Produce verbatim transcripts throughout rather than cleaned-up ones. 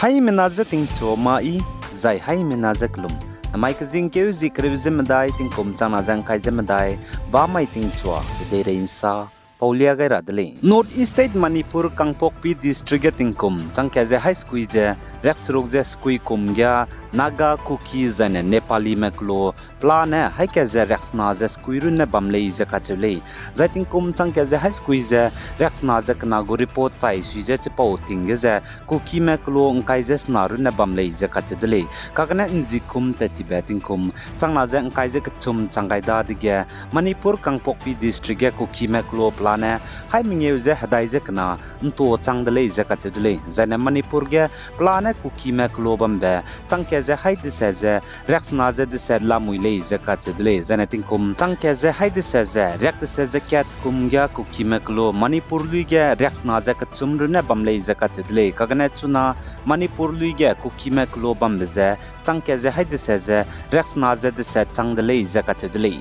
Haimena ze tingchua ma i, zai haimena ze kelum. Namai kezingkeu zie kereu ze medai, tingkum changna ze ngkai ze medai, bamai tingchua kedeirei nsa, paulia gai ra de lei. North East State Manipur Kangpokpi District ge tingkum changkat ze hai sekui ze riakseruk ze sekui kum ge Naga, Kuki zaine Nepalime kelo pelane haika ze riaksena ze sekui runne bam lei ze kacheu lei. Zai tingkum changkat ze hai sekui ze riaksena ze kena gu report chai sui ze chipau ting ge ze Kukime kelo ngkai ze sena runne bam lei ze kacheu de lei. Kagene nzikum tat tibe tingkum changna ze ngkai ze kechum chang gai dadege Manipur Kangpokpi District ge Kukime kelo pelane hai mengeu ze hedai ze kena nto chang de lei ze kacheu de lei. Zaine Manipur ge pelane Kukime kelo bambe changkat ze hai deset ze riaksena ze deset lamui lei ze kacheu de lei. Zaine tingkum changkat ze hai deset ze riak deset ze kat kum ge Kukime kelo Manipur lui ge riaksena ze kechum runne bam lei ze kacheu de lei. Kagene chuna Manipur lui ge Kukime kelo bambe ze changkat ze hai deset ze riaksena ze deset chang de lei ze kacheu de lei.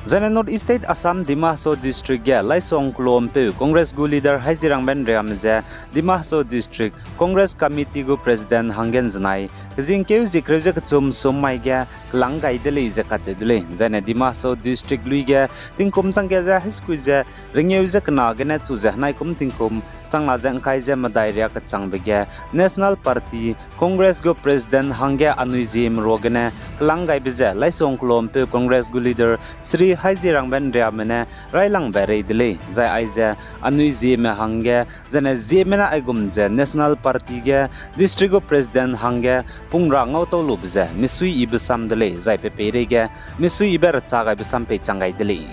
Zaine North East State Assam Dima Hasao District ge Laisong kelo mpeu Congress gu leader Haizirangbe Nriame ze Dima Hasao District Congress Committee gu President hangge nzenai kezingkeu zie kereu ze kechum sum mai ge kelang gai de lei ze kacheu de lei. Zaine Dima Hasao District lui ge tingkum changkat ze hai sekui ze rengeu ze kena gene chu ze henai kum tingkum changna ze ngkai ze medai riak kechangbe ge National Party Congress gu President hangge anui Zeme ruagene kelang gaibe ze Laisong kelo mpeu Congress gu leader Shri Haizirangbe Nriame ne railangbe rei de lei. Zai aize anui Zeme hangge, zaine Zeme ne aigum ze National Party ge District gu President hangge pung ra ngau tau lube ze misui yibe sam de lei, zai pe peireige misui yibe recha gaibe sam pei chang gai de lei.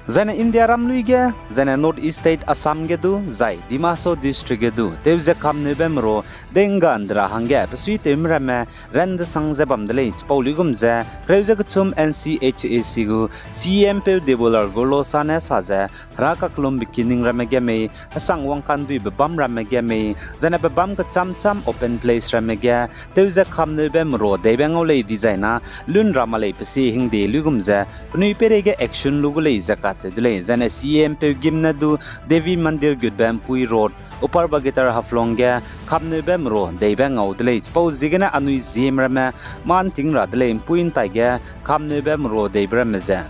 Zaine India ram lui ge, zaine North East State Assam ge du, zai Dima Hasao District ge du, teu ze kamneube mero, denga ndera hangge, pesuitewme ramme, ran desang ze bam de lei, chipau luigum ze, kereu ze kechum N C H A C gu, C E M peu Debolal Gorlosa ne sa ze, hera kakellumbe kining ramme ge mei, hesang wangkanduibe bam ramme ge mei, zaine pe bam kecham cham open place ramme ge, teu ze kamneube mero deibe ngau lei dizai na, lun ra ma lei pe sie hingde luigum ze, penui peireige action lu gu lei ze kacheu de lei, zaine C E M peu gim ne du, Devi Mandir gutbe Mpui Road, Upper Baghatir Haflong ge, kamneube mero deibe ngau de lei, chipau ziegene anui Zeme ramme, mâ nting ra de lei, mpui ntai ge, kamneube mero deibe ramme ze.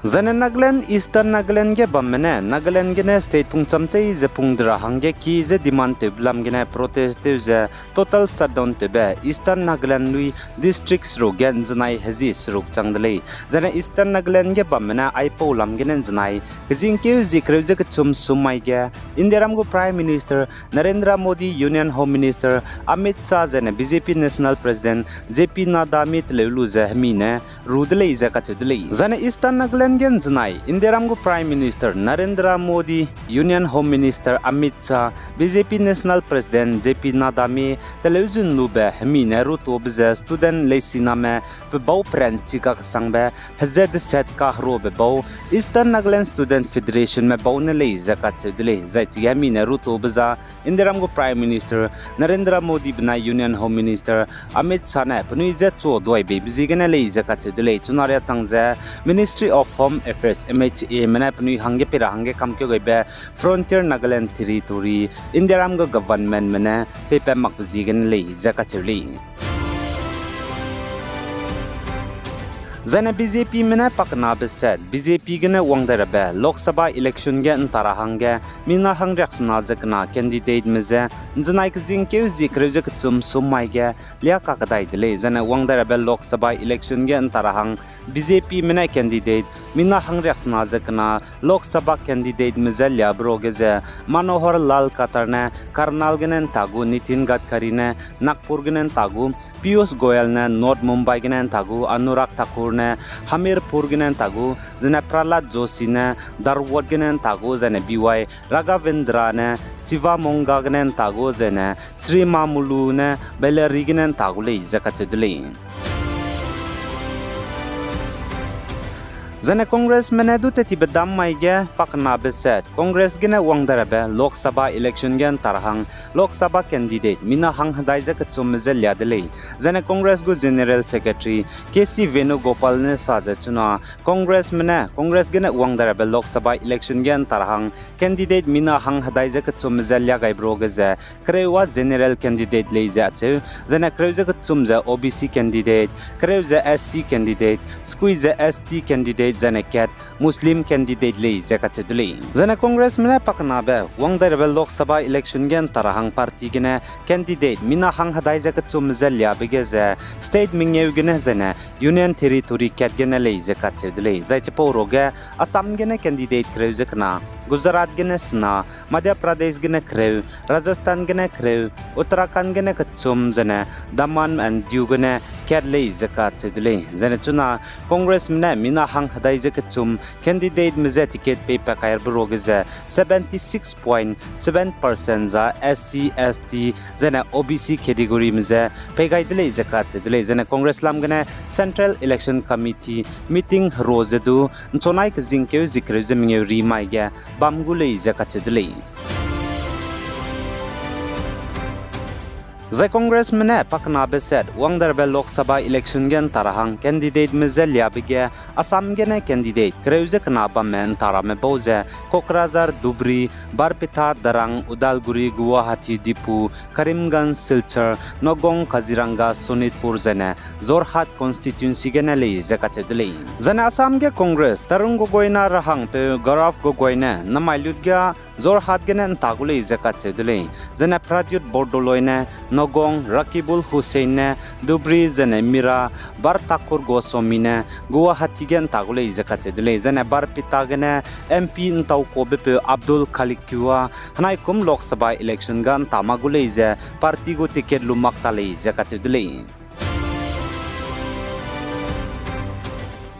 Zaine Nagaland, Eastern Nagaland ge bamme ne, Nagaland gene state pungcham chei ze pung de ra hangge ki ze demand tewbe lam gene protest tew ze total shutdown tewbe Eastern Nagaland lui district seruk ge nzenai hezi seruk chang de lei. Zaine Eastern Nagaland ge bamme ne aipau lam gene nzenai, kezingkeu zie kereu ze kechum sum mai ge, Indiaram gu Prime Minister Narendra Modi, Union Home Minister Amit Shah zaine B J P National President J P Nadda mi teleu lu ze hemi ne ru de lei ze kacheu de lei. Zaine Eastern Nagaland ge nzenai, Indiaram gu Prime Minister Narendra Modi, Union Home Minister Amit Shah, B J P National President J P Nadda mi teleu zun lube hemi ne rutobe ze student leisiname pe bau peranchi kaksangbe heze deset kaherobe bau Eastern Nagaland Student Federationme bau ne lei ze kacheu de lei. Zai chige hemi ne rutobe za Indiaram gu Prime Minister Narendra Modi benai Union Home Minister Amit Shah ne penui je chu duai beibe ziegene lei ze kacheu de lei. Chuna riachang ze Ministry of Home Affairs, M H A me ne penui hangge pei ra hangge kamkeu gaibe Frontier Nagaland Territory, Indiaram gu governmentme ne peipat makbe ziegene lei ze kacheu lei. Zaine B J Pme ne pakenabe set, B J P gene wang dai rabe Lok Sabha election ge nta ra hangge, mina hangriaksena ze kena candidateme je, nzenai kezingkeu zie kereu ze kechum sum mai ge, lia kakedai de lei. Zaine wang dai rabe Lok Sabha election ge nta ra hang, B J Pme ne candidate, mina hangriaksena ze kena, Lok Sabha candidateme je liabe ruage ze, Manohar Lal Khattar ne Karnal gene nta gu, Nitin Gadkari ne Nagpur gene nta gu, Piyush Goyal ne North Mumbai gene nta gu, Anurag Thakur ne Hamirpur gene nta gu, zaine Prahlad Joshi ne Dharwad gene nta gu, zaine B Y Raghavendra ne Shivamogga gene nta gu, zaine Sri Mamulu ne Bellary gene nta gu lei ze kacheu de lei. Zane Congressme ne du tetibe dam mai ge pakenabe set, Congress gene wang dai rabe Lok Sabha election ge ’nta ra hang Lok Sabha candidate mina hang hedai ze kechumbe je lia de lei. Zane Congress gu General Secretary K C Venugopal ne sa ze chuna, Congressme ne Congress gene wang dai rabe Lok Sabha election ge ’nta ra hang candidate mina hang hedai ze kechumbe je lia gaibe ruage ze, kereu â general candidate lei ze acheu, zane kereu ze kechum ze O B C candidate, kereu ze S C candidate, sekui ze S T candidate, zane kat Muslim candidate lei ze kacheu de lei. Zane Congressme ne pakenabe wang dai rabe Lok Sabha election ge ’nta ra hang party gene candidate mina hang hedai ze kechum ze liabe ge ze state mengeu gene zane Union Territory kat gene lei ze kacheu de lei. Zai chipau ruage Assam gene candidate kereu ze kena, Gujarat gene sena, Madhya Pradesh gene kereu, Rajasthan gene kereu, Uttarakhand gene kechum zane Daman and Diu gene kat lei ze kacheu de lei. Zane chuna Congressme ne mina hang hedai ze kechum candidateme je ticket pei pa kaibe ruage ze seventy six point seven percent za S C, S T, zane O B C categoryme je pei gai de lei ze kacheu de lei. Zane Congress lam gene Central Election Committee meeting hero ze du ’nchonai kezingkeu zie kereu ze mengeu ri mai ge bam gu lei ze kacheu de lei. Zai Congressme ne pakenabe set wang dai rabe Lok Sabha election ge ’nta ra hang candidateme je liabe ge Assam gene candidate kereu ze kena bamme ’nta ramme bau ze Kokrajhar, Dhubri, Barpeta, Darrang, Udalguri, Guwahati, Diphu, Karimganj, Silchar, Nagaon, Kaziranga, Sonitpur zane Jorhat constituency gene lei ze kacheu de lei. Zane Assam ge Congress Tarun Gogoi na rahangpeu Gaurav Gogoi ne namai lut ge Jorhat gene ’nta gu lei ze kacheu de lei. Zane Pradyut Bordoloi ne Nagaon, Rakibul Hussain ne Dhubri zane Mira, Bar Thakur Goswami ne Guwahati ge ’nta gu lei ze kacheu de lei. Zane Barpeta gene M P ’ntau kabepeu Abdul Khalik Kiwa henai kum Lok Sabha election ga ’nta mak gu lei ze party gu ticket lu mak ta lei ze kacheu de lei.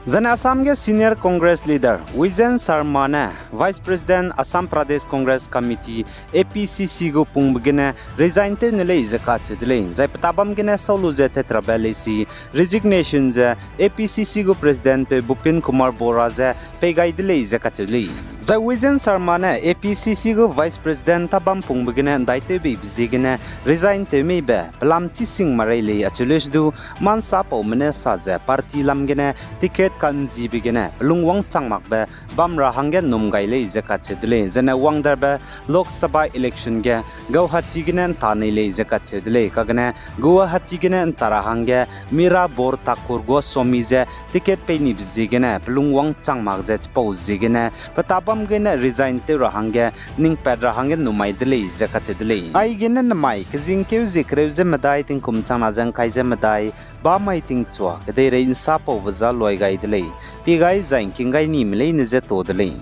Zane Assam ge senior Congress leader Vijen Sharma ne Vice President Assam Pradesh Congress Committee, A P C C gu pungbe gene resign tew ne lei ze kacheu de lei. Zai petabam gene sau lu ze tat rabe leisi resignation ze A P C C gu President peu Bupin Kumar Bora ze pei gai de lei ze kacheu lei. Zai Vijen Sharma ne A P C C gu Vice President tabam pungbe gene ’ndaitew beibe ziegene resign tew meibe pelam chi sing marei lei acheu lei du, mansapaume ne sa ze party lam gene ticket ka'nzibe gene pelung wangchang makbe bam ra hangge ’nnum gai lei ze kacheu de lei. Zane wang dai rabe Lok Sabha election ge Guwahati gene ’nta nei lei ze kacheu de lei. Kagene Guwahati gene ’nta ra hangge Mira Bar Thakur Goswami ze ticket pei nibe ziegene pelung wangchang mak ze chipau ziegene petabam gene resign tew ra hangge ningpat ra hangge ’nnum mai de lei ze kacheu de lei. Aigene nemai kezingkeu zie kereu ze medai tingkum changna ze ’ngkai ze medai bamai tingchua kedeirei ’nsapaube za luai gai de lei. Pie gai zai ’ngking gai nime leine ze ta de lei.